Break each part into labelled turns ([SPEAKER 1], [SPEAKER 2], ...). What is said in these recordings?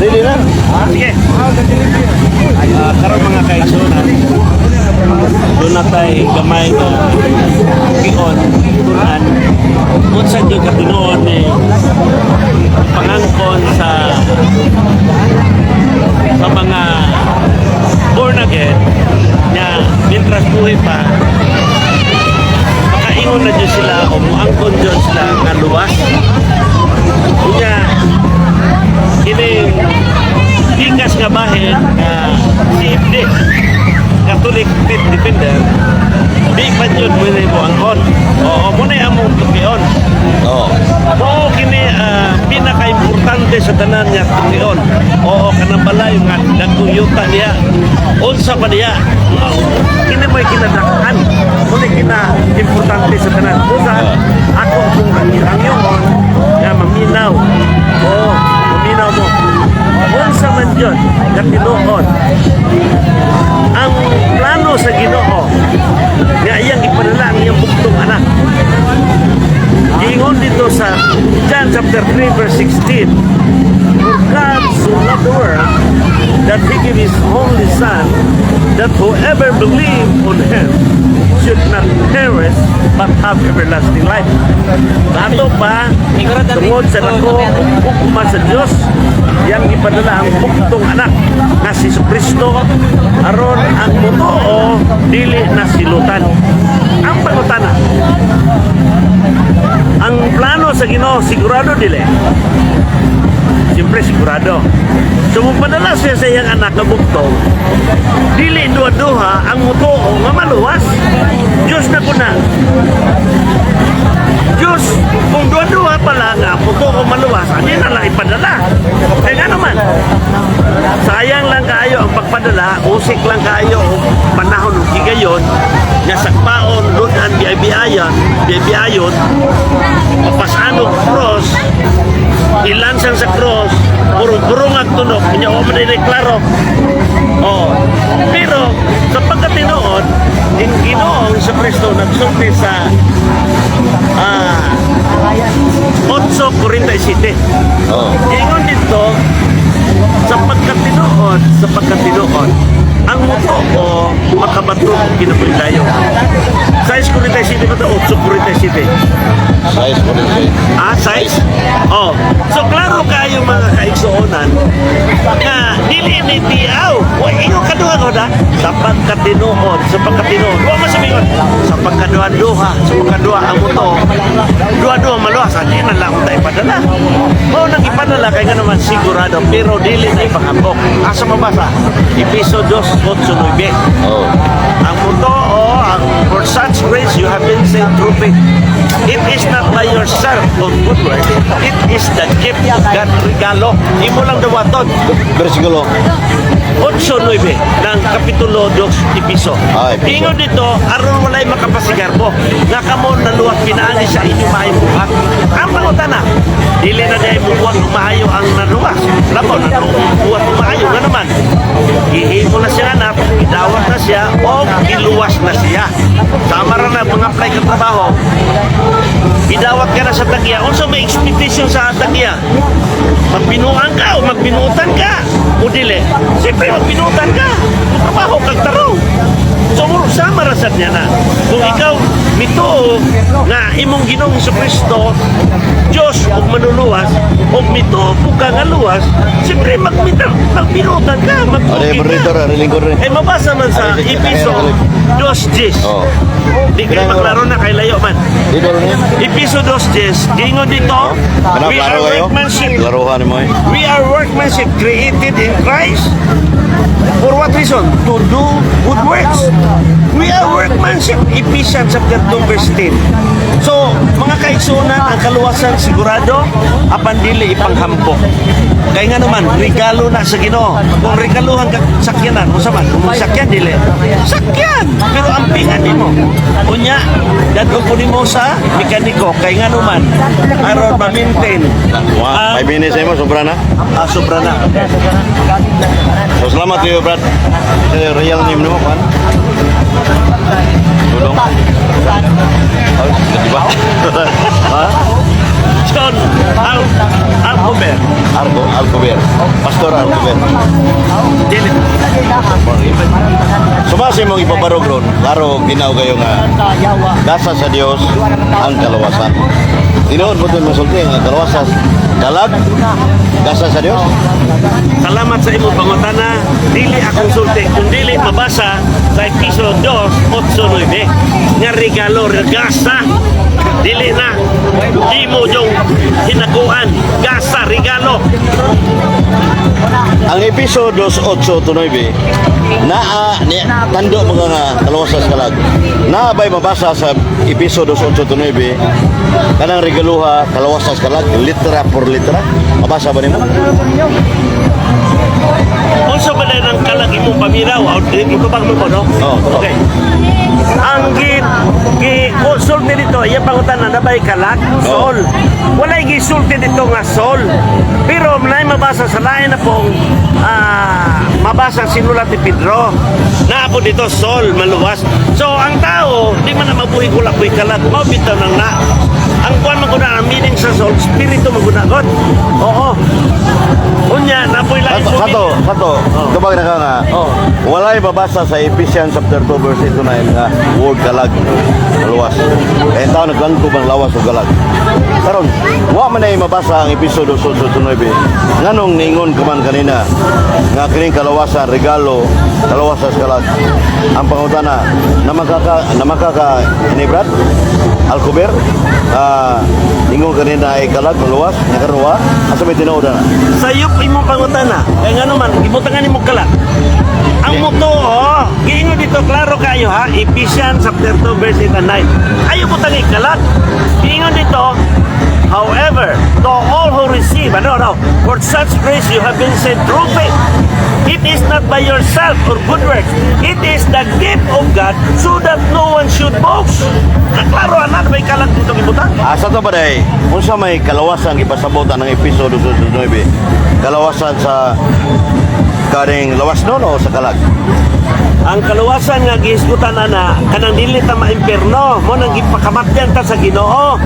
[SPEAKER 1] Ready na?
[SPEAKER 2] Sige. Karon, mga kaigsuonan, duna na tay gamay nga gion tunan unsa gyud katinuod ni pangangkon sa mga born again nga mientras buhi pa, makaingon na jud sila o muangkon jud sila nga luwas. Unya kining gikas nga bahin nga CFD, Catholic Faith Defender, di pa jud mo ni moangkon. Oo, mao na among tukion. Mao kini pinaka-importante sa tanan nga tukion. Oo, kanang balay nga dagkong yuta niya. Unsa pa niya? Kini mo'y kinadakaan. Mao ni kina-importante sa tanan. Usa, ako kung ang nga maminaw. Oo, maminaw mo. Unsa man jud katinuod ang plano sa Ginoo nga iyang ipadala ang iyang bugtong anak? Giingon dito sa John chapter 3 verse 16, "For God so loved the world that He gave His only Son, that whoever believe on Him should not perish but have everlasting life." Ato pa, tungod sa dako gugma sa Dios, iyang ipadala ang bugtong anak nga si Kristo aron ang motoo dili na silutan. Ang pangutana, ang plano sa Ginoo sigurado dili? Siyempre sigurado. So kung padala siya sa iyang anak nga bugtong, dili duha-duha ang mutuo nga maluwas. Diyos na kuna. Diyos, kung duha-duha pala nga mutuo maluwas, ano na lang ipadala? Kaya nga naman, sayang lang kaayo ang pagpadala, usik lang kaayo ang panahon ng higayon, nga sakpaon, lunan, biay-biayan, biay-biayon, mapasanog cross, ilansang sa cross, puro-puro nga tunok, kanya o man klaro. Oh. Pero sa pagkatinuod, in Ginoong sa Kristo nagsulti sa 8:47. Ingon dito sa pagkatinuod, ang motoo makabato og kinabuhi dayon. 6:47 ba ito? 8:47.
[SPEAKER 1] Sais ko rin siya.
[SPEAKER 2] Ah, sais? Oh. So klaro kayo, mga kaigsuonan, nga dili ni tiaw. Wa ingon kaduha ko na sa pagkatinuod, sa pagkatinuod. Wa man sabihin sa pagkaduha-duha, sa pagkaduha ang muto. Duha-duha maluwas, ani na lang tayo ipadala. Mao nang ipadala kay nga naman sigurado, pero dili na ipangambok. Asa mabasa? Episo 2:8-9. Ang muto o ang "For such grace you have been saved through faith. It is not by yourself of good work. It is the gift of God." Regalo. Imo lang dawaton.
[SPEAKER 1] Versikulo.
[SPEAKER 2] 8-9 ng Kapitulo 2 Episo.
[SPEAKER 1] Ah, Episo.
[SPEAKER 2] Ingon dito, aron walay makapasigarbo nga kamo naluwas pinaagi sa inyong maayong buhat. Ang pangutana, dili na diay buhat og maayo ang naluwas. Labaw na buhat og maayo nga naman. Gihimo na siya anak, gidawat na siya o giluwas na siya. Sama ra na mga apply ka trabaho. Gidawat ka na sa tagya. Unsa may expectation sa tagya? Magbinuang ka o magbinutan ka? O dili? Siyempre magbinutan ka. Trabaho kag tarong. So sama ra sad niya na. Kung ikaw mituo nga imong Ginoong Kristo Diyos ug manluluwas ug mituo po ka nga luwas, siyempre magbinutan ka,
[SPEAKER 1] Ano
[SPEAKER 2] magtugi
[SPEAKER 1] yung
[SPEAKER 2] ka.
[SPEAKER 1] rito, rilingkod rin.
[SPEAKER 2] Eh mabasa man sa Episo 2:10. Di kay maklaro na kay layo man.
[SPEAKER 1] Dito rin.
[SPEAKER 2] Episo 2:10, gingon dito,
[SPEAKER 1] Ano,
[SPEAKER 2] "We
[SPEAKER 1] klaro
[SPEAKER 2] are
[SPEAKER 1] kayo?
[SPEAKER 2] workmanship."
[SPEAKER 1] Laruhan mo eh.
[SPEAKER 2] "We are workmanship created in Christ." For what reason? To do good works. We are workmanship. Ephesians chapter 2 verse 10. So, mga kaigsuonan, ang kaluwasan sigurado, apan dili ipanghambok. Kaya nga naman, regalo na sa Ginoo. Kung regaluhan ka sakyanan, unsa man? Kung sakyan dili. Sakyan! Pero ampingan nimo. Unya, dadto ko nimo sa mekaniko kay nga naman aron ma-maintain.
[SPEAKER 1] Mga 5 minutes mo, sobra na.
[SPEAKER 2] Ah, sobra na.
[SPEAKER 1] So salamat kayo, Brad. Sa real name mo, kan? Dudong. Oh, di ba?
[SPEAKER 2] Ha? John Alcover.
[SPEAKER 1] Arco, Alcover. Pastor Alcover.
[SPEAKER 2] Dili.
[SPEAKER 1] Sumasi mong ipabarog ron, klaro ginaw kayo nga gasa sa Dios ang kalawasan. Tinuod mo ito masulti ang kalawasan. Kalag, gasa sa Dios.
[SPEAKER 2] Salamat sa imong pangutana. Dili akong sulti kung dili mabasa sa Episo 2:8-9 nga regalo gasa. Dili na di mo yung hinaguan gasa regalo.
[SPEAKER 1] Ang episode 2:8-9 naa ni tando mga nga kalawasan sa kalag. Naa bay mabasa sa episode 2:8-9 kanang regaluha kalawasan sa kalag litra por litra? Mabasa ba nimo?
[SPEAKER 2] Unsa ba na ng kalag imong paminaw? O, di mo tubag mo ko, no?
[SPEAKER 1] Oo, tubag.
[SPEAKER 2] Okay. Ang gi konsulti dito, iya pangutana na ba'y kalag? Sol. Walay gisulti dito nga sol. Pero naay mabasa sa lain na pong mabasa ang sinulat ni Pedro. Naa po dito sol, maluwas. So ang tao, di man na mabuhi kung wala po'y kalag. Mao bitaw nang na. Ang kuan man guna ang meaning sa sol, spirito man guna God. Oo. Unya, napoy lain
[SPEAKER 1] Sato, sato, sato. Tubag na ka nga.
[SPEAKER 2] Oh.
[SPEAKER 1] Walay mabasa sa Ephesians chapter 2 verse 8 to 9 nga word kalag maluwas. Kaya tao naglangkob ang lawas o kalag. Karon, wa man ay mabasa ang episode 8 to 9. Nganong ningon ka man kanina nga kining kalawasan regalo kalawasan sa kalag. Ang pangutana na makaka ni Brad Alcover, ningon kanina ay kalag maluwas nakaruwa asa may tinuod na.
[SPEAKER 2] Sayop imong pangutana. Kay ngano man gibutangan nimo kalag. Ang muto, oh, giingon dito klaro kayo ha, Ephesians chapter 2 verse 8 and 9. Ayo butang kalag. Giingon dito, however, to all who receive, ano, no, for such grace you have been sent through faith. It is not by yourself or good works. It is the gift of God so that no one should boast. Kaklaro ana may kalag dito gibutang.
[SPEAKER 1] Asa to ba day? Unsa may kalawasan gipasabot ang episode 9? Kalawasan sa kaning lawas no o sa kalag?
[SPEAKER 2] Ang kaluwasan nga gihisgutan ana kanang dili ta maimpierno mo nang gipakamatyan ta sa Ginoo.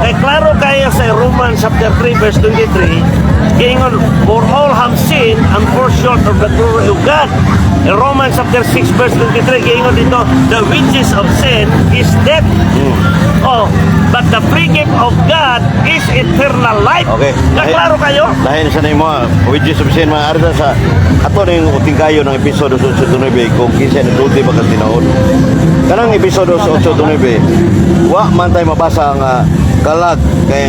[SPEAKER 2] Kay klaro kayo sa Romans chapter 3 verse 23, giingon, "For all have sinned and fall short of the glory of God." In Romans chapter 6 verse 23, giingon dito, "The wages of sin is death." Oh, but the free gift of God is eternal life.
[SPEAKER 1] Okay.
[SPEAKER 2] Kaklaro kayo?
[SPEAKER 1] Dahil sa nimo wages of sin mga arda sa ato ning uting kayo ng episode 8 kung kinsa nagdulti ba kang tinuod. Kanang episode 8 wa man tay mabasa nga kalag kay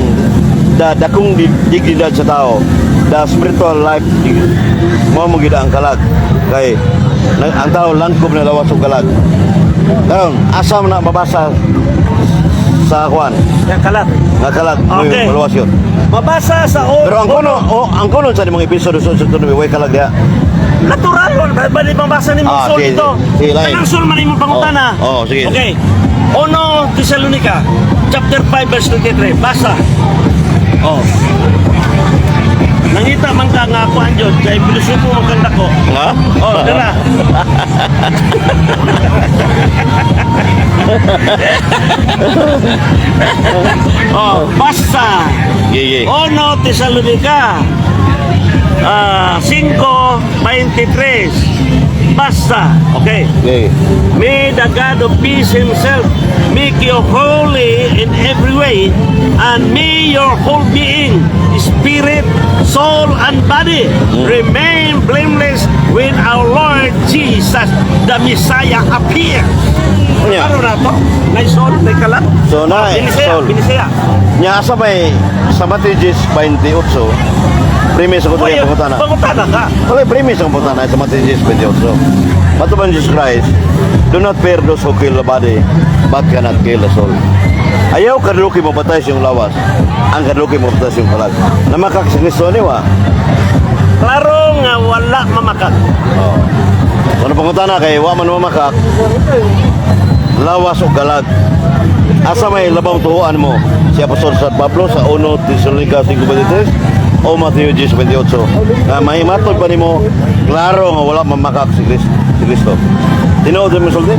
[SPEAKER 1] da dakong dignidad sa tao, the spiritual life mo mo gid ang kalag kay ang tao langkob na lawas og kalag. Karon asa man na mabasa sa kuan
[SPEAKER 2] Yang kalag.
[SPEAKER 1] nga kalag
[SPEAKER 2] Okay.
[SPEAKER 1] maluwas yun?
[SPEAKER 2] Mabasa sa
[SPEAKER 1] Pero ang kuno, oh, ang kuno sa nimong episode 8 way kalag diha.
[SPEAKER 2] Natural, wala ba di mabasa ni mong
[SPEAKER 1] Ah,
[SPEAKER 2] sol
[SPEAKER 1] sige,
[SPEAKER 2] ito?
[SPEAKER 1] sige, lain.
[SPEAKER 2] Kanang sol man imong pangutana.
[SPEAKER 1] Oh, oh, sige.
[SPEAKER 2] Okay. Uno Tesalonica, chapter 5 verse 23. Basa. Oh. Nangita man ka nga ako anjod, kay pilosopo man kang dako.
[SPEAKER 1] Nga?
[SPEAKER 2] Oh, dara. Oh, basta.
[SPEAKER 1] Sige.
[SPEAKER 2] Uno Tesalonica 5:23. Basta. Okay.
[SPEAKER 1] Sige.
[SPEAKER 2] May the God of peace himself make you holy in every way, and may your whole being, spirit, soul, and body remain blameless when our Lord Jesus, the Messiah, appears.
[SPEAKER 1] Unya.
[SPEAKER 2] Ano na to? May soul, may kalat.
[SPEAKER 1] So, na,
[SPEAKER 2] Binisaya,
[SPEAKER 1] soul.
[SPEAKER 2] binisaya.
[SPEAKER 1] Nya asa may sa Matthew 28 premise ko
[SPEAKER 2] Uy,
[SPEAKER 1] to pangutana.
[SPEAKER 2] pangutana ka.
[SPEAKER 1] Wala premise ang pangutana sa Matthew 28. Matuban Jesus Christ, "Do not fear those who kill the body, but cannot kill the soul." Ayaw kadluki mo patay sa iyong lawas. Ang kadluki mo patay sa iyong kalag. Namakak sa Kristo ni wa.
[SPEAKER 2] Klaro nga wala mamakak.
[SPEAKER 1] Oh. So, ano pangutana kay wa man mamakak lawas o kalag. Asa may labang tuhuan mo? Si Apostol San Pablo sa 1 Tesalonica 5:23 o Mateo 10:28 nga mahimatod pa nimo klaro nga wala mamakak si Kristo. Si Kristo. Tinuod mo sulti?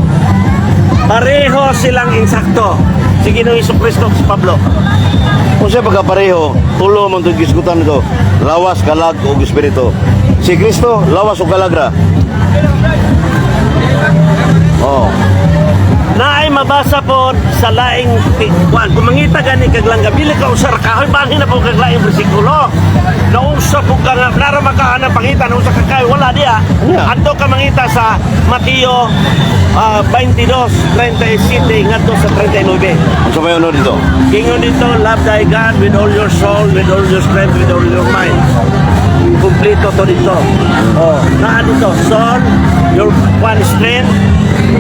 [SPEAKER 2] Pareho silang insakto. Si Ginoong Kristo si Pablo.
[SPEAKER 1] Kung siya pagkapareho, tulo man itong gisgutan nito, lawas, kalag, o espiritu. Si Kristo, lawas o kalag ra. Oh.
[SPEAKER 2] Naay mabasa po sa laing kuan, kung mangita gani kag langga, bili ka usa ra kahoy, balhin na po kag laing bersikulo. Nausa po ka nga nara maka anang pangita na usa ka kahoy, wala diya. Adto ka mangita sa Mateo 22:37 ngadto sa 39.
[SPEAKER 1] Ang sa may ano dito?
[SPEAKER 2] Ingon dito, "Love thy God with all your soul, with all your strength, with all your mind." Kumpleto to dito. Oh, naa dito, soul, your one strength,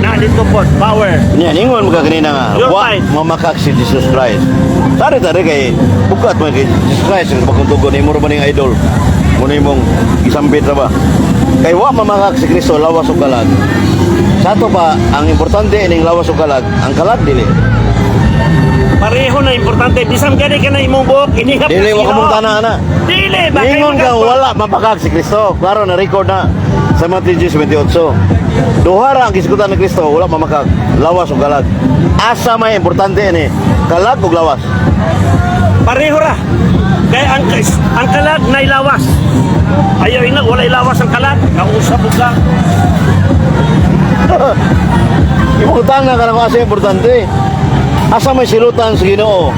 [SPEAKER 2] naa dito po, power.
[SPEAKER 1] Niya, ningon mo ka kanina nga,
[SPEAKER 2] Your
[SPEAKER 1] wa
[SPEAKER 2] mind.
[SPEAKER 1] Mamakak si Jesus Christ. Tari tari kay bukat man kay Jesus Christ ang bagong tugon imo ra ba ning idol? Mo imong gisambit ra ba? Kay wa mamakak si Kristo lawas ug kalag. Sa ato pa, ang importante ining lawas ug kalag, ang kalag dili.
[SPEAKER 2] Pareho na importante. Bisan gani ka na imong buhok, inihap
[SPEAKER 1] Dili
[SPEAKER 2] na
[SPEAKER 1] wa kamong
[SPEAKER 2] sila.
[SPEAKER 1] tana ana.
[SPEAKER 2] Dili ba kay
[SPEAKER 1] Ningon ka wala mapakak si Kristo. Klaro na record na sa Matthew 28. Duha ra ang gisgutan ni Kristo, wala mamakak. Lawas ug kalag. Asa may importante ini? Kalag ug lawas.
[SPEAKER 2] Pareho ra. Kay ang kalag na lawas. Ayaw ina, wala lawas ang kalag. Kausap mo ka.
[SPEAKER 1] Importante na kanang asa importante. Asa may silutan sa Ginoo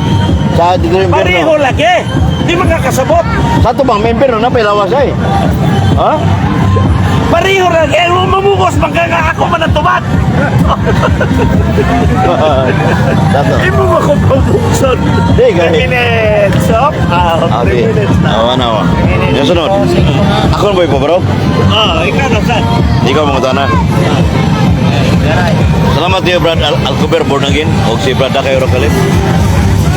[SPEAKER 1] sa dito sa
[SPEAKER 2] Pareho
[SPEAKER 1] impyerno.
[SPEAKER 2] lagi. Di makakasabot.
[SPEAKER 1] Sa ato bang may impyerno na may lawas ay. Ha?
[SPEAKER 2] Pareho ra lagi. Ang mamugos man ka nga ako man ang tubad.
[SPEAKER 1] Tato.
[SPEAKER 2] Imo ba ko pabukson?
[SPEAKER 1] Di, gani.
[SPEAKER 2] 3 minutes up. Ah, 3 minutes na.
[SPEAKER 1] Awa na awa. Yung sunod. Ako na ba ipabaro?
[SPEAKER 2] Ah, ikaw na sad.
[SPEAKER 1] Ikaw mga tana. Salamat niyo, Brad Alcober Bornangin o si Brad Dakay Rocalim.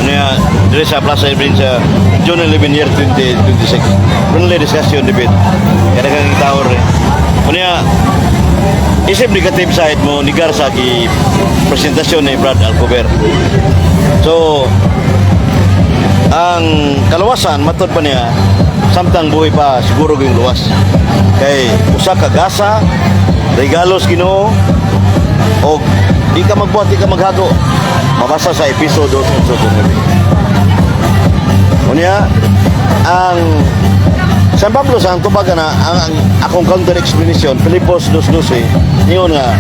[SPEAKER 1] Niya, dire sa Plaza Evelyn sa June 11 year 2026. Friendly discussion debate. Kaya kang tower eh. Unya, isip negative side mo, nigar sa ki presentasyon ni Brad Alcober. So, ang kaluwasan, matod pa niya, samtang buhay pa, siguro yung luwas. Kay usa ka gasa, regalos Ginoo, o di ka magbuhat, di ka maghago. Mabasa sa episode 2. Unya, ang San Pablo sa ang tubaga na ang akong counter explanation, Filipos 2:12, niyon nga,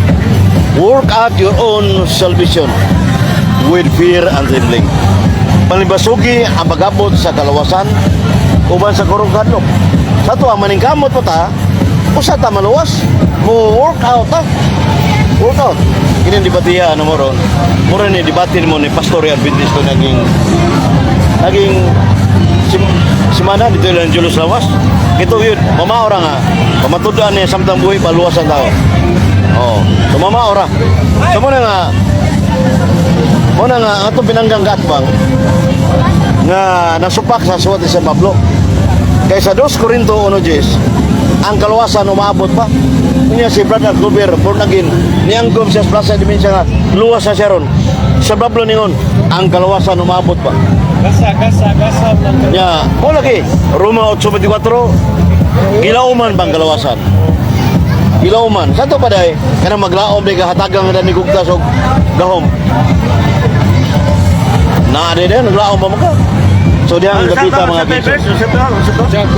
[SPEAKER 1] "Work out your own salvation with fear and trembling." Palimbasugi ang pag-abot sa kalawasan uban sa kurong kadlok. Sa ato ang maningkamot pa ta, usa ta maluwas, mo work out ta. Work out. Kini debatiya ano mo ron. Mura ni debate mo ni Pastor Adventist ko naging naging simana dito lang Julius Lawas. Ito yun, mamaora nga. Pamatudan niya samtang buhay paluwas ang tao. Oh, so mamaora. So muna nga ang atong pinanggang kaatbang nga nasupak sa suwat ni San Pablo. Kay sa 2 Corinto 1:10, ang kaluwasan umaabot pa. Unya si Brother Kluber, born again, nianggom siya sa Plaza de Mensa nga, luwas na siya ron. Sa Pablo ningon, ang kaluwasan umaabot pa.
[SPEAKER 3] Gasa, gasa, gasa.
[SPEAKER 1] Nya, mo lagi, Roma 8:24, gilauman bang kalawasan? Gilauman. Sa to pa day, kanang maglaom di ka hatagang nga ni gugtas og gahom. Na di din, naglaom pa mo ka. So diyang gapita mga kids.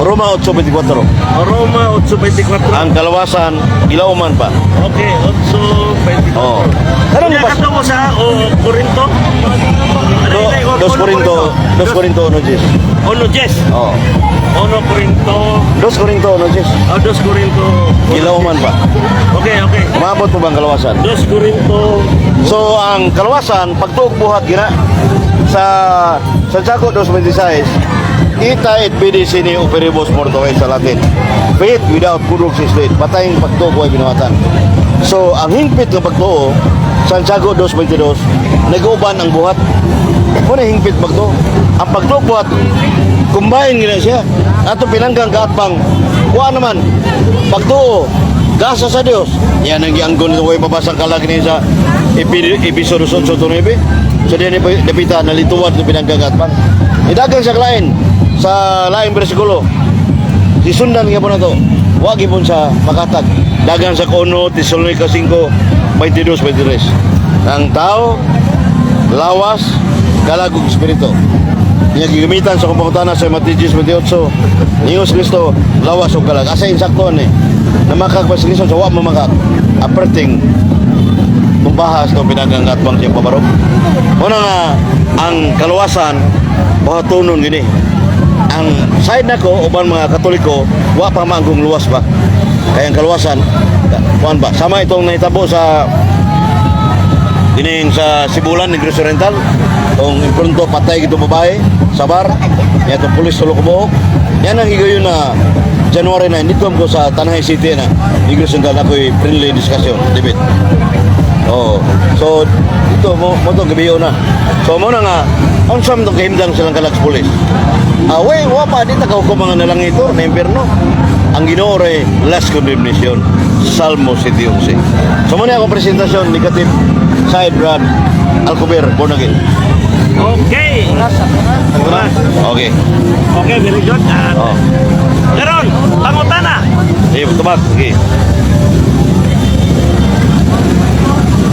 [SPEAKER 1] Roma 8:24.
[SPEAKER 2] Roma 8:24.
[SPEAKER 1] Ang kalawasan, gilauman pa.
[SPEAKER 2] Okay, 8:24.
[SPEAKER 1] Oh. Karang
[SPEAKER 2] Kaya
[SPEAKER 1] pas
[SPEAKER 2] kato mo sa o Corinto?
[SPEAKER 1] do, 2 Corinto, 2 Corinto 1:10.
[SPEAKER 2] 1:10.
[SPEAKER 1] Oh.
[SPEAKER 2] 1 Corinto,
[SPEAKER 1] 2 Corinto 1:10.
[SPEAKER 2] Oh, 2 Corinto.
[SPEAKER 1] Gilauman pa.
[SPEAKER 2] Okay.
[SPEAKER 1] Umabot po bang kalawasan?
[SPEAKER 2] 2 Corinto.
[SPEAKER 1] So ang kalawasan pagtuog buhat gina sa Santiago 2:26, "Ita et fide sine operibus mortua est" sa Latin. Faith without good works is dead. Patayng pagtuo ay binuhatan. So ang hingpit ng pagtuo, Santiago 2:22, nag-uban ang buhat. Muna hingpit pagtuo. Ang pagtuo buhat combine gina siya. Ato pinanggang kaatbang kuha naman pagtuo gasa sa Dios. Yan ang gianggon nito way mabasang kalag ni sa episode 8-9. So diyan ni dapita nalituwad ng pinanggang kaatbang. Idagang sa lain sa laing bersikulo. Sisundan nga po na to. Wa gipon sa makatag. Dagan sa kono Tesalonica 5:22 23. Ang tao, lawas, kalag ug espiritu. Nya gigamitan sa akong sa Mateo 10:28. Ningon si Kristo, lawas ug kalag. Asa insakto ni? Namakak pa si Kristo sa wa mamakak. Aperting tumbahas no pinagang atbang siyang pabarog. Una nga ang kaluwasan buhatonon gini. Ang side nako uban mga Katoliko, wa pa maanggong luwas ba. Kaya ang kaluwasan kuan ba, sama itong nahitabo sa dining sa Sibulan, Negros Oriental, tong impronto patay gitong babae sa bar niya, itong pulis tulo ka buhok. Yan ang higayon na January 9 dito ko sa Tanjay City na Negros Oriental, ako'y friendly discussion debate. Oh, so dito mo mo to gabi na. So mo na nga unsa man tong kahimdang silang kalag sa pulis. Ah, we wa pa di ta kahukom mga nalangito na impierno. Ang Ginoo ray last condemnation. Salmo 7:11. So mo na akong presentasyon, negative side, Brad Alcober, born again.
[SPEAKER 2] Okay.
[SPEAKER 1] Okay.
[SPEAKER 2] Okay, very good.
[SPEAKER 1] Oh.
[SPEAKER 2] Karon, pangutana.
[SPEAKER 1] Eh, tubag. Okay.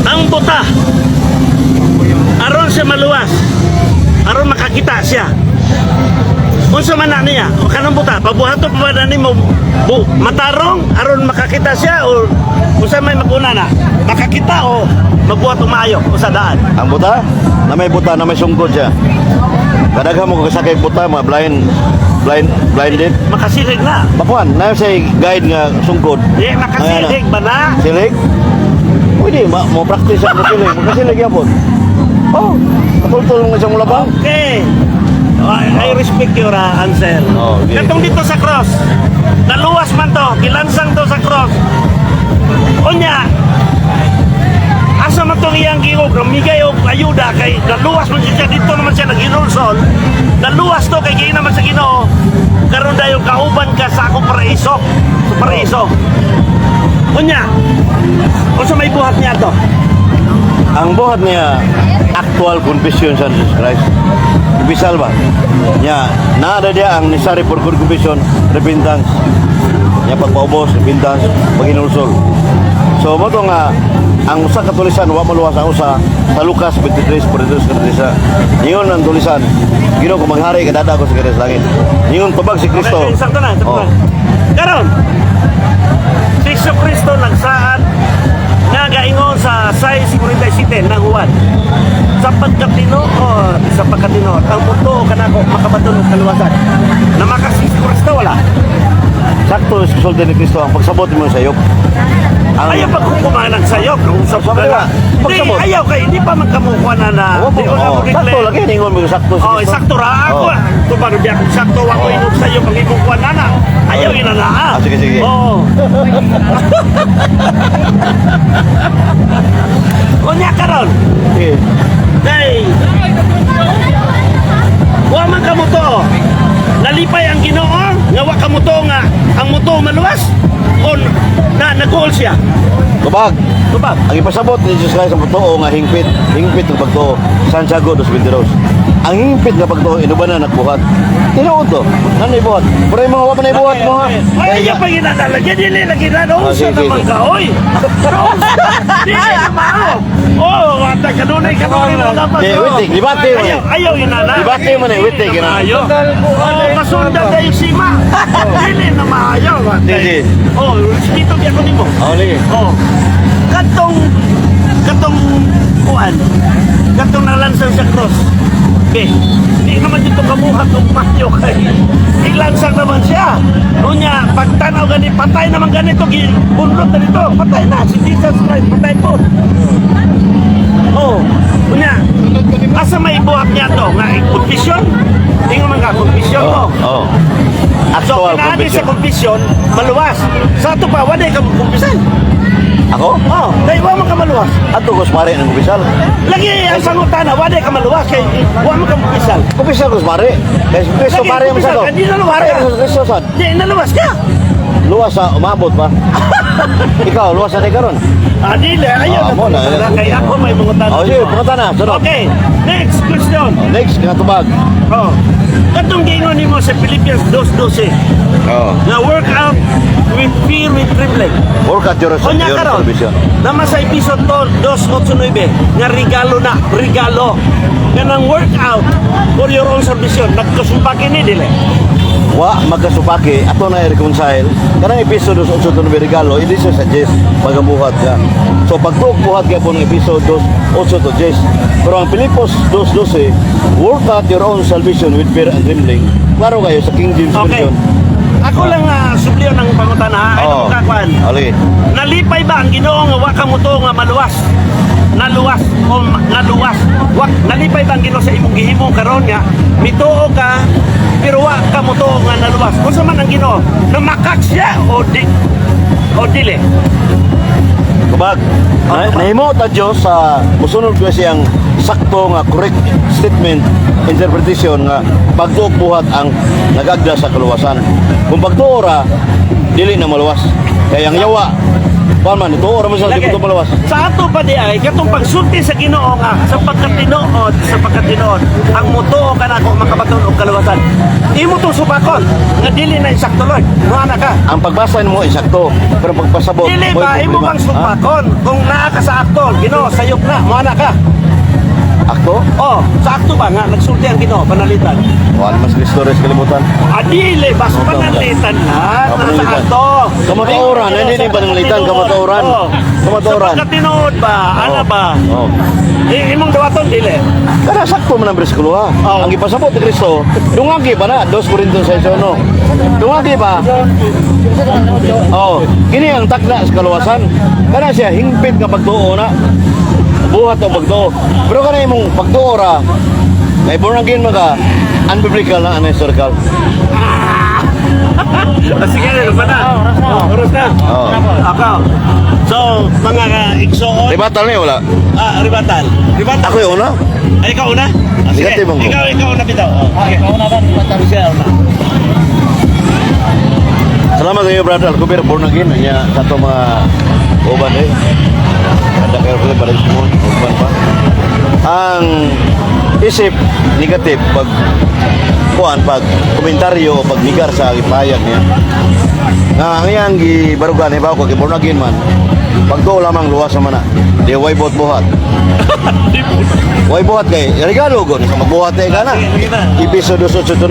[SPEAKER 2] Ang buta, aron siya maluwas, aron makakita siya, unsa man na niya o kanang buta, pabuhato pa ba na nimo matarong aron makakita siya o unsa may maguna na makakita o magbuhat og maayo o sa daan?
[SPEAKER 1] Ang buta, na may buta, na may sungkod siya. Kadaghan mo kasakay buta, mga blind, blind, blinded.
[SPEAKER 2] Makasilig na.
[SPEAKER 1] Bakuan, na say guide nga sungkod.
[SPEAKER 2] Di makasilig ba na?
[SPEAKER 1] Silig? Pwede, mo practice ang masilig. Makasilig yapon. Oh, katultol mo siyang labang.
[SPEAKER 2] Okay. I respect your answer.
[SPEAKER 1] Oh, okay.
[SPEAKER 2] Katong dito sa cross, naluwas man to, gilansang to sa cross. Unya, asa man tong iyang giog, namigay og ayuda kay naluwas man siya dito, naman siya naghinulsol. Naluwas to kay giina man sa Ginoo. Karon dayon kauban ka sa akong paraiso, sa paraiso. Unya, unsa may buhat niya to?
[SPEAKER 1] Ang buhat niya, actual confession sa Jesus Christ. Kumpisal ba? Nya, naada diya ang necessary for good confession, repentance. Nya pagpaubos, repentance, paghinulsol. So mo to nga ang usa ka tulisan wa maluwas ang usa sa Lucas 23:42. Ningon ang tulisan, "Ginoo, kung manghari ka, dada ko sa sa langit." Ningon tubag si Kristo.
[SPEAKER 2] Okay, sakto na, sakto
[SPEAKER 1] Oh.
[SPEAKER 2] na. Karon, si Jesu Kristo nagsaad nga gaingon sa 6:47 ng Juan. Sa pagkatinuod, ang mutuo kanako makabaton og kaluwasan. Namakak si Jesu Kristo, wala?
[SPEAKER 1] Sakto sa sulti ni Kristo ang pagsabot mo sa sayop. Ang
[SPEAKER 2] Ayaw pagkukumanan sayop kung sa
[SPEAKER 1] Sabi ba,
[SPEAKER 2] Di,
[SPEAKER 1] pagsabot.
[SPEAKER 2] ayaw kay hindi pa magkamukuha na na.
[SPEAKER 1] Oh,
[SPEAKER 2] Di ko na
[SPEAKER 1] oh,
[SPEAKER 2] mo
[SPEAKER 1] sakto
[SPEAKER 2] declare.
[SPEAKER 1] lagi ningon mo sakto si
[SPEAKER 2] Oh,
[SPEAKER 1] Kristo.
[SPEAKER 2] sakto ra ako.
[SPEAKER 1] Oh.
[SPEAKER 2] Tubag biya kung sakto ako inog sa iyo pag imong kuha na na. Ayaw ina na.
[SPEAKER 1] Ah, sige, sige.
[SPEAKER 2] Oo. Unya karon.
[SPEAKER 1] Sige.
[SPEAKER 2] Day. Wa man kamo to. Nalipay ang Ginoo nga wa kamo to nga ang muto maluwas o na nag-goal siya.
[SPEAKER 1] Tubag.
[SPEAKER 2] Tubag.
[SPEAKER 1] Ang ipasabot ni Jesus Christ ang totoo nga hingpit, hingpit ng pagtuo. Santiago 2:22. Ang hingpit nga pagtuo inuban na nagbuhat. Tinuod to. Nanoy buhat. Pero yung mga wa pa na ibuhat mo ha.
[SPEAKER 2] Ay, ayaw pa ginadala. Dili lagi na.
[SPEAKER 1] Ah,
[SPEAKER 2] Unsa
[SPEAKER 1] sige,
[SPEAKER 2] naman
[SPEAKER 1] sige.
[SPEAKER 2] ka, oy. Dili na mao. Oh, ata kanunay kanunay mo dapat.
[SPEAKER 1] Di,
[SPEAKER 2] oh.
[SPEAKER 1] wait, debate mo
[SPEAKER 2] Ayaw,
[SPEAKER 1] eh.
[SPEAKER 2] ayaw inana.
[SPEAKER 1] Debate mo na eh, wait,
[SPEAKER 2] Dili na
[SPEAKER 1] gina.
[SPEAKER 2] maayo. Oh, kasundan tayo sima. Dili na maayo.
[SPEAKER 1] Sige.
[SPEAKER 2] Oh, respeto gyud ako nimo.
[SPEAKER 1] Oh, sige.
[SPEAKER 2] Oh. Katong kuan. Katong nalansang sa cross. Okay. Di naman dito kabuhat og Matthew kay ilansang naman siya. Unya, pagtanaw gani patay naman ganito bunlot na dito. Patay na si Jesus Christ, patay po. Oh, unya, asa may buhat niya to nga confession? Tingnan man ka confession to.
[SPEAKER 1] Oh.
[SPEAKER 2] So,
[SPEAKER 1] Actual
[SPEAKER 2] kinaagi sa
[SPEAKER 1] confession.
[SPEAKER 2] confession, maluwas. Sa ato pa, wala ka kumpisal.
[SPEAKER 1] Ako?
[SPEAKER 2] Oh, dahil wa man ka maluwas.
[SPEAKER 1] Ato ko sa pare ng kumpisal.
[SPEAKER 2] Lagi ang pangutana, wala ka maluwas kay wa man ka kumpisal.
[SPEAKER 1] Kumpisal ko sa pare. Kay Kristo
[SPEAKER 2] Lagi,
[SPEAKER 1] pare ang
[SPEAKER 2] kumpisal
[SPEAKER 1] sa
[SPEAKER 2] ka, di naluwas ka.
[SPEAKER 1] Kristo sad.
[SPEAKER 2] Di naluwas ka.
[SPEAKER 1] Luwas sa umabot pa. Ikaw, luwas sa karon.
[SPEAKER 2] Ah, dili, ayaw
[SPEAKER 1] Ah,
[SPEAKER 2] na
[SPEAKER 1] mo na,
[SPEAKER 2] pangutana, kay ako may mangutana.
[SPEAKER 1] Oh, sige, pangutana, sunod.
[SPEAKER 2] Okay, next question.
[SPEAKER 1] Next, nga tubag.
[SPEAKER 2] Oh. Katong giingon nimo sa Philippians 2:12
[SPEAKER 1] Oh.
[SPEAKER 2] nga work out with With fear, with trembling.
[SPEAKER 1] Work at
[SPEAKER 2] Unya
[SPEAKER 1] your
[SPEAKER 2] karon,
[SPEAKER 1] salvation.
[SPEAKER 2] Naman sa episode 2.8.9 nga regalo na, regalo. Kanang work out for your own salvation. Nagkasupaki ni dili?
[SPEAKER 1] Wa magkasupaki, ato na i-reconcile. Kanang episode 2.8.9 regalo, hindi siya suggest pagabuhat ka. So pagtuok buhat ka po ng episode 2.8 to 10. Pero ang Pilipos 2.12, work out your own salvation with fear and trembling. Klaro kayo sa King James Version.
[SPEAKER 2] Ako lang subliyon ang pangutana, ay
[SPEAKER 1] Oo.
[SPEAKER 2] oh. Kakuan.
[SPEAKER 1] Ali.
[SPEAKER 2] Nalipay ba ang Ginoo nga wa ka mutuo nga maluwas? Naluwas o naluwas. Wa nalipay ba ang Ginoo sa imong gihimo karon nga mituo ka pero wa ka mutuo nga naluwas? Unsa man ang Ginoo? Namakak siya o di o dili?
[SPEAKER 1] Kubag.
[SPEAKER 2] Oh, tubag.
[SPEAKER 1] Nahimo ta Dios sa musunod ko siyang sakto nga correct statement, interpretation nga pagtuok buhat ang nagagda sa kaluwasan. Kung pagtuo ra, dili na maluwas. Kaya ang yawa, kuan man, ituo ra man sa
[SPEAKER 2] Lagi.
[SPEAKER 1] di ko maluwas.
[SPEAKER 2] Sa ato pa di ay katong pagsulti sa Ginoo nga sa pagkatinuod ang mutuo ka nako makabaton og kaluwasan. Imo tong supakon nga dili na insakto, Lord. Muana ka.
[SPEAKER 1] Ang pagbasa nimo insakto, pero pagpasabot,
[SPEAKER 2] Dili
[SPEAKER 1] mo'y
[SPEAKER 2] ba imo
[SPEAKER 1] problema.
[SPEAKER 2] bang supakon kung naa ka sa akto, Ginoo sayop na, muana ka.
[SPEAKER 1] Ha? Akto?
[SPEAKER 2] Oh, sa akto ba nga nagsulti ang Ginoo panalitan?
[SPEAKER 1] Wala mas Kristo res kalibutan.
[SPEAKER 2] Adile bas panalitan na
[SPEAKER 1] Ah,
[SPEAKER 2] nasa
[SPEAKER 1] pananglitan.
[SPEAKER 2] akto.
[SPEAKER 1] Kamatuoran, hindi ni pananglitan, kamatuoran.
[SPEAKER 2] Oh.
[SPEAKER 1] Kamatuoran.
[SPEAKER 2] Sa pagkatinuod ba, ana ba?
[SPEAKER 1] Oh.
[SPEAKER 2] Eh, imong dawaton dili.
[SPEAKER 1] Kada sakto man ang bersikulo ha.
[SPEAKER 2] Oo.
[SPEAKER 1] Ang gipasabot ni Kristo, dungagi pa na, 2 Corintios 6:1. Dungagi pa. Oh, kini ang takna sa kaluwasan. Kana siya hingpit nga pagtuo na. Buhat ang pagtuo. Pero kana imong pagtuo ra, kay born again man ka, unbiblical na, unhistorical.
[SPEAKER 2] Ah, sige, ano pa na? Oh, oras na.
[SPEAKER 1] Oo.
[SPEAKER 2] Ako. So, mga igsoon,
[SPEAKER 1] Ribatal ni wala?
[SPEAKER 2] Ah, ribatal. Ribatal.
[SPEAKER 1] Ako yung una.
[SPEAKER 2] Ay, ikaw una? Ah, sige.
[SPEAKER 1] Negative ako.
[SPEAKER 2] Ikaw una bitaw. Oh, okay. Ikaw una ba? Ribatal. Sige, una.
[SPEAKER 1] Salamat kayo, brother Alcover, born again. Nya sa ato mga uban eh. Kada kayo pala para mo, uban pa. Ang isip negative pag kuan, pag komentaryo o pag nigar sa ipayag niya. Nga ang iyang gibarugan hibaw ko kay born again man. Pagtuo lamang luwas naman na. Di way buhat buhat. Way buhat kay regalo gon sa magbuhat eh kana. Episode 8.9,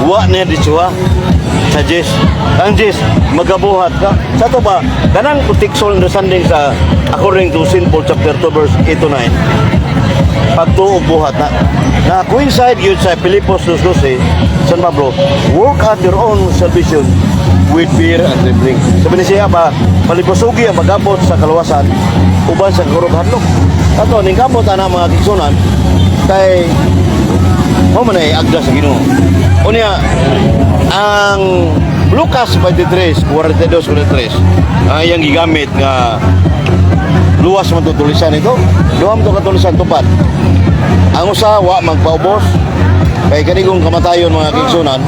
[SPEAKER 1] wa na ditsuha sa Jess. Ang Jess, magabuhat ka. Sa to ba, kanang contextual understanding sa according to St. Paul chapter 2 verse 8 to 9, pagtuo buhat na. Na coincide yun sa Pilipos 2.12, San Pablo, work out your own salvation with fear and trembling. Sabi ni siya ba, palipusugi ang pag-abot sa kaluwasan uban sa kurog hadlok. Ato, ning kamot ana mga kigsunan, kay mo man ay agda sa Ginoo. Unya, ang Lucas 23, 42, 43, ang iyang gigamit nga luwas man to tulisan ito. Duha man to katulisan tupad. Ang usa wa magpaubos kay kanigong kamatayon, mga kigsunan,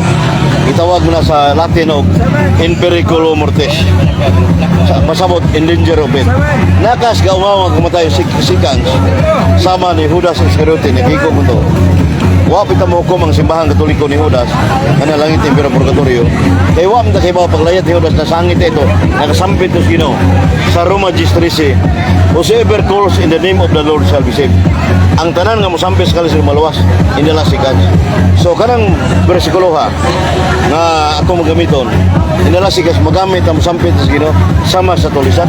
[SPEAKER 1] gitawag mo na sa Latin og in periculo mortis. Sa, pasabot in danger of it. Nakas gaumaw ang kamatayon sikans sama ni Judas Iscariote ni Kiko mo to. Wa pita mo hukom ang simbahan Katoliko ni Judas nga nalangit impero purgatorio. Kay wa man ta kay paglayat ni Judas nasangit ito, nakasampit to sa Ginoo. Sa Roma 10:13, whosoever calls in the name of the Lord shall be saved. Ang tanan nga mosampit sa kalis maluwas indala si kanya. So kanang bersikulo ha nga ato magamiton, indala si kas magamit ang mosampit sa Ginoo sama sa tulisan.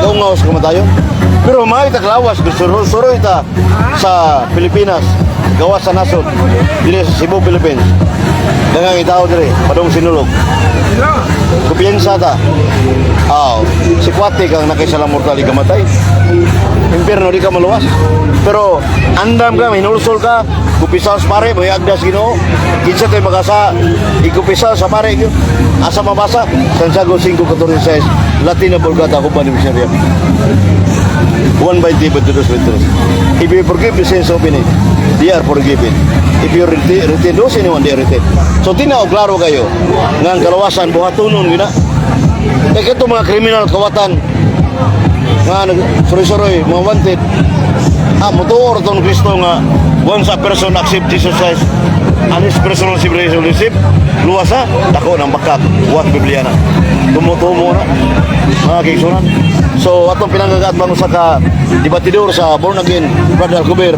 [SPEAKER 1] Kaungaw sa kamatayon. Pero maayo ta klawas, suro ita sa Pilipinas, gawas sa nasod, dili sa Cebu, Philippines. Daghang tao diri, padung Sinulog. Kumpiyansa ta. Aw, si Kwate kang nakisala mortal kamatay. Impierno di ka maluwas. Pero andam ka, hinulsol ka, kupisal sa pare, may agdas Ginoo. Kinsa tay makasa ikupisal sa pare gyud. Asa mabasa? Santiago 5:14, Latina Vulgata Huban Miseria. 1 by 2 by 2. If you forgive the sins of any, they are forgiven. If you retain those anyone, they are retained. So tinaw klaro kayo nga ang kalawasan buhatunon gyud na. Kaya kato mga kriminal kawatan nga nag suroy-suroy mga wanted, ah, mutuo tong Kristo nga once a person accept Jesus Christ Ang his personal relationship, luwas ha, dako ng bakak, was Biblia na. Tumutumo na, mga kaigsunan. So, atong pinanggagat bang usa ka debatidor sa born again, Brother Alcober,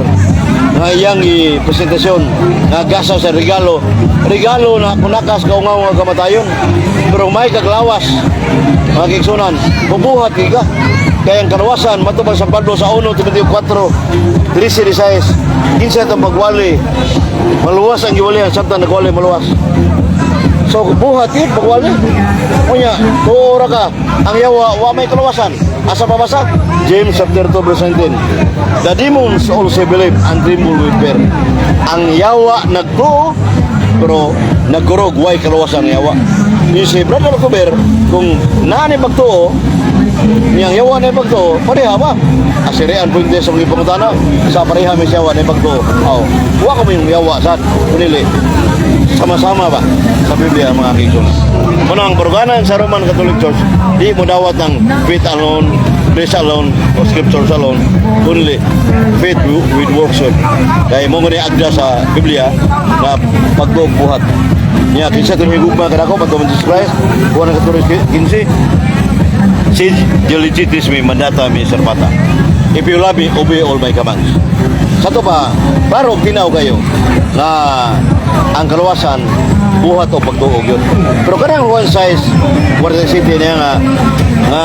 [SPEAKER 1] nga iyang i-presentasyon nga gasa sa regalo regalo na kunakas kaungaw nga kamatayon, pero may kaglawas, mga kaigsunan, bubuhat kay ka kaya ang kaluwasan matubang sa Pablo sa 1 Timoteo 4 13 16 kinsa itong pagwali maluwas ang giwali ang samtang nagwali maluwas. So buhat yun, pagwali. Kunya, tuo ra ka. Ang yawa, wa may kaluwasan. Asa pabasa? James chapter 2 verse 19. "The demons also believe and tremble with fear." Ang yawa nagtuo, pero nagkurog, way kaluwasan ang yawa. Yung si Brother Alcober, kung naani pagtuo, niyang yawa na pagtuo, pareha ba? Asirian po sa mga pangutana, sa pareha may yawa na pagtuo. Oh, wa ko mo yung yawa sa kunili sama-sama ba sa Biblia, mga kaigsunan. Muna ang baruganan sa Roman Catholic Church, di mo dawat ng faith alone, grace alone, o scriptures alone, kundi faith with works yun. Kaya mo nga ni agda sa Biblia na pagtuog buhat. Niya, kinsa itong higugma kanako, pagtuo Jesus Christ, Juan 14, 15, "Si diligitis mi mandata mi servata." "If you love me, obey all my commands." Sa to pa, klaro tinaw kayo na ang kaluwasan buhat o pagtuog yun. Pero kanang one size Guardian City niya nga nga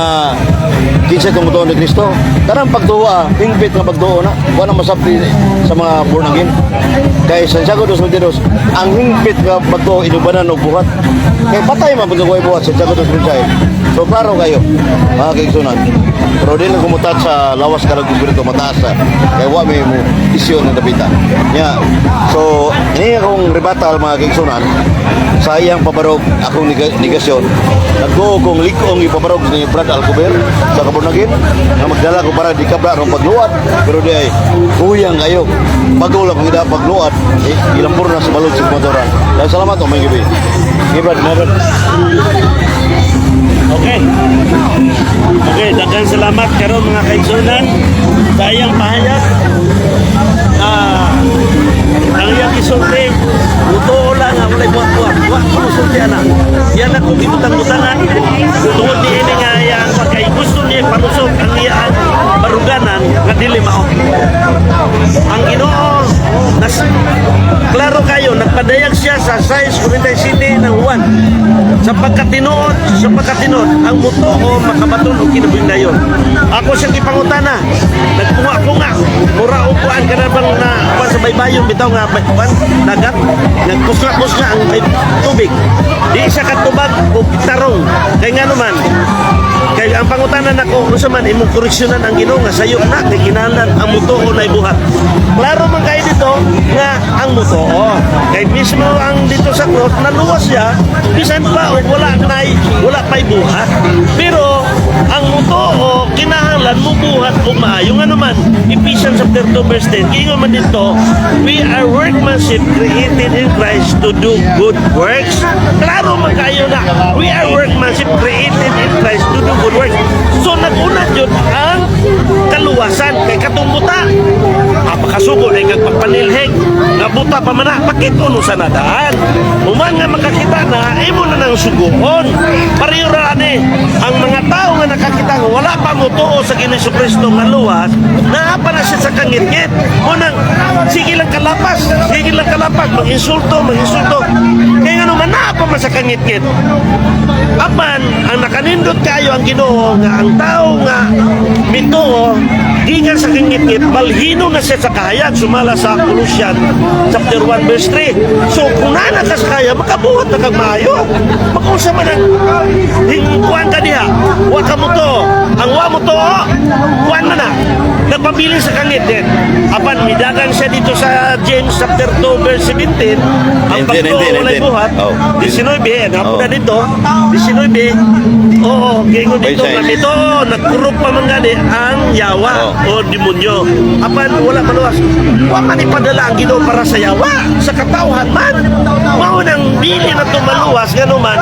[SPEAKER 1] kinsa itong mutuo ni Kristo, kanang pagtuo, hingpit nga pagtuo na, wala masabti sa mga born again. Kay Santiago 2.22, ang hingpit nga pagtuo inubanan og buhat. Kay patay man pagkakuha buhat sa Santiago 2.26. So klaro kayo, mga kaigsunan. Pero di lang kumutat sa lawas kalag espiritu mataas sa kay wa may mo isyo ng dapita. Nya, so ini akong rebuttal, mga kaigsunan, sa iyang pabarog akong negasyon. Nagtuo kong lig-ong ipabarog ni Brad Alcober sa Kaburnagin nga magdala ko para di kabra rong pagluad, pero di ay kuyang kayo. Bago lang kung ida pagluad, eh, ilampur na sa balod sa motoran. Dahil salamat o may gabi. Okay, Brad, mga Brad.
[SPEAKER 2] Okay. Okay, daghang salamat karon, mga kaigsunan, sa iyang pahayag. Ang iyang isulti, mutuo lang nga walay buhat-buhat. Wa ko musulti ana. Yan ako gibutang-butangan. Tungod ni ini nga iyang kay gusto niya palusot ang iyang baruganan nga dili mao. Ang Ginoo nas klaro kayo nagpadayag siya sa 6 City ng Juan sa pagkatinuod ang mutuo makabaton og kinabuhing dayon. Ako siyang gipangutana, nagpunga-punga, mura og kuan kana bang na kuan sa baybayon bitaw nga kuan dagat, nagkusga-kusga ang tubig, di siya katubag og tarong. Kay ngano man? Kay ang pangutana nako, unsa man imong koreksyonan ang Ginoo nga sayop na kay kinahanglan ang mutuo na ibuhat? Klaro man kayo dito nga ang mutuo. Kay mismo ang dito sa cross naluwas siya bisan pa og wala pa'y buhat. Pero ang mutuo kinahanglan mubuhat og maayo. Ngano man? Ephesians chapter 2 verse 10. Giingon man dito, "We are workmanship created in Christ to do good works." Klaro man kayo na we are workmanship created in Christ to do good works. So nag-una jud ang kaluwasan kay katong buta. Makasugo na kag pagpanilhig nga buta pa man na, pakit-on sa nadaan. Human nga makakita na, imo na nang suguon. Pareho ra ani ang mga tao nga nakakita nga wala pa mo tuo sa Ginoo Kristo nga luwas, naa pa na siya sa kangitngit. Mo nang sige lang kalapas, sige lang kalapas, mag-insulto, mag-insulto. Kaya nga naman naa pa man sa kangitngit. Apan ang nakanindot kayo ang Ginoo nga ang tao nga mituo gikan sa kangitngit, balhino na siya sa kahayag sumala sa Colossians chapter 1 verse 3. So kung naa ka sa kahayag, makabuhat na kag maayo. Makunsa man ang hingkuan ka diha, wa ka mo to ang wa mo to kuan man na nagpabilin sa kangitngit. Apan midagan siya dito sa James chapter 2 verse 17, ang
[SPEAKER 1] 19,
[SPEAKER 2] pagtuo
[SPEAKER 1] 19,
[SPEAKER 2] walay
[SPEAKER 1] 19.
[SPEAKER 2] buhat. 19 nga na dito 19. Oo, giingon dito
[SPEAKER 1] Bayside.
[SPEAKER 2] Nga dito nagkurog pa man gani ang yawa o demonyo. Apan wala maluwas. Wa man ipadala ang Ginoo para sa yawa, sa katawhan man. Mao nang dili na tumaluwas ngano man.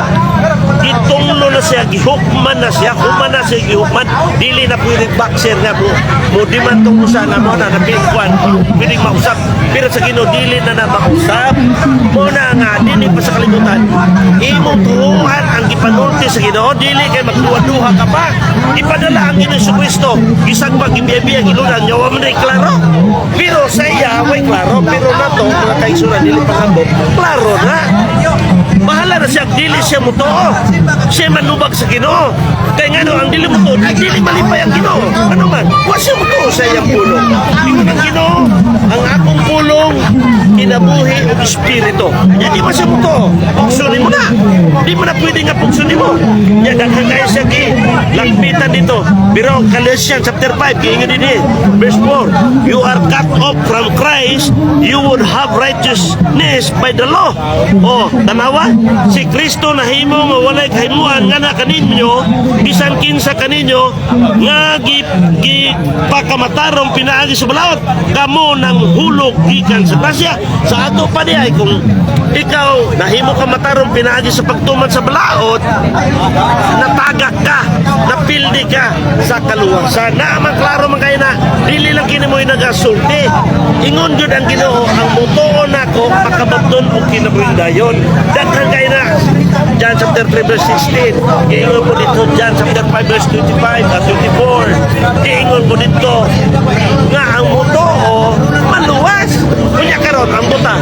[SPEAKER 2] Gitunglo na siya, gihukman na siya, human na siya gihukman. Dili na pwede boxer nga mo. Mo di man tong usa na mo na napikuan, pwedeng mausap. Pero sa Ginoo dili na na mausap. Mo na nga dili pa sa kalibutan. Imong tuuhan ang gipanulti sa Ginoo, dili kay magduha-duha ka pa. Ipadala ang Ginoo Kristo. Bisag pa gibiya-biya gilunan niya wa man day klaro. Pero sa iya way klaro, pero nato mga kaigsuonan dili pangambok, klaro na. Bahala na siya, dili siya motoo. Siya manubag sa Ginoo. Kaya nga no, ang dili motoo, dili malipay ang Ginoo. Ano man, wa siya motoo sa iyang pulong. Ingon ang Ginoo, ang akong pulong, kinabuhi ug espiritu. Ya di ba siya motoo? Pugsunin mo na. Di mo na pwede nga pugsunin mo. Ya daghan kayo siya gi lakbitan dito. Pero Galatians chapter 5, giingon din eh, verse 4, "You are cut off from Christ, you would have righteousness by the law." Oh, tanawa, si Kristo nahimo nga walay kahimuan nga na kaninyo, bisan kinsa kaninyo nga gi, gi pakamatarong pinaagi sa balaod, kamo nang hulog gikan sa grasya. Sa ato pa di ay kung ikaw nahimo ka matarong pinaagi sa pagtuman sa balaod, natagak ka, napildi ka sa kaluwasan. Na man klaro man kayo na dili lang kini mo nagasulti. Ingon gyud ang Ginoo, ang mutuo nako makababton og kinabuhing dayon. Daghan kayo na John chapter 3 verse 16. Giingon po dito John chapter 5 verse 25 at 24. Giingon po dito nga ang mutuo maluwas. Unya karon ang buta.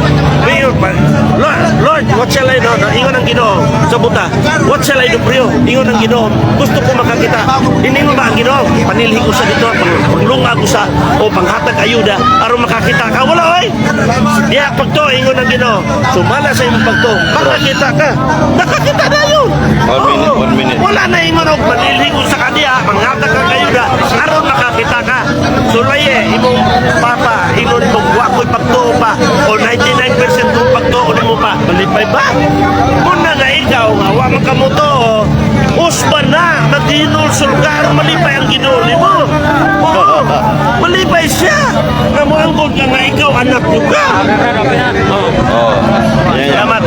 [SPEAKER 2] Mayor pa, "Lord, Lord, what shall I do?" Ingon ang Ginoo sa buta. "What shall I do for you?" Ingon ang Ginoo, "Gusto ko makakita." Iningon ba ang Ginoo? "Panilhi ko sa dito, panglungag ko sa o panghatag ayuda aron makakita ka." Wala oy. Diha pagto ingon ang Ginoo. Sumala sa imong pagto, makakita ka. Nakakita na yun.
[SPEAKER 1] One minute,
[SPEAKER 2] Oo.
[SPEAKER 1] one minute.
[SPEAKER 2] Wala na ingon og manilhi ko sa kaniya, panghatag ka ayuda aron makakita ka. Sulaye imong papa ingon mo wa ko'y pagtuo pa o 99% kong pagtuo nimo pa. Malipay ba? Muna nga ikaw nga wa man ka motuo, usba na maghinulsol ka aron malipay ang Ginoo nimo. Oo, malipay siya. Nga moanggod ka nga ikaw anak ko ka.
[SPEAKER 1] Oh. Yan, yan.
[SPEAKER 2] Salamat.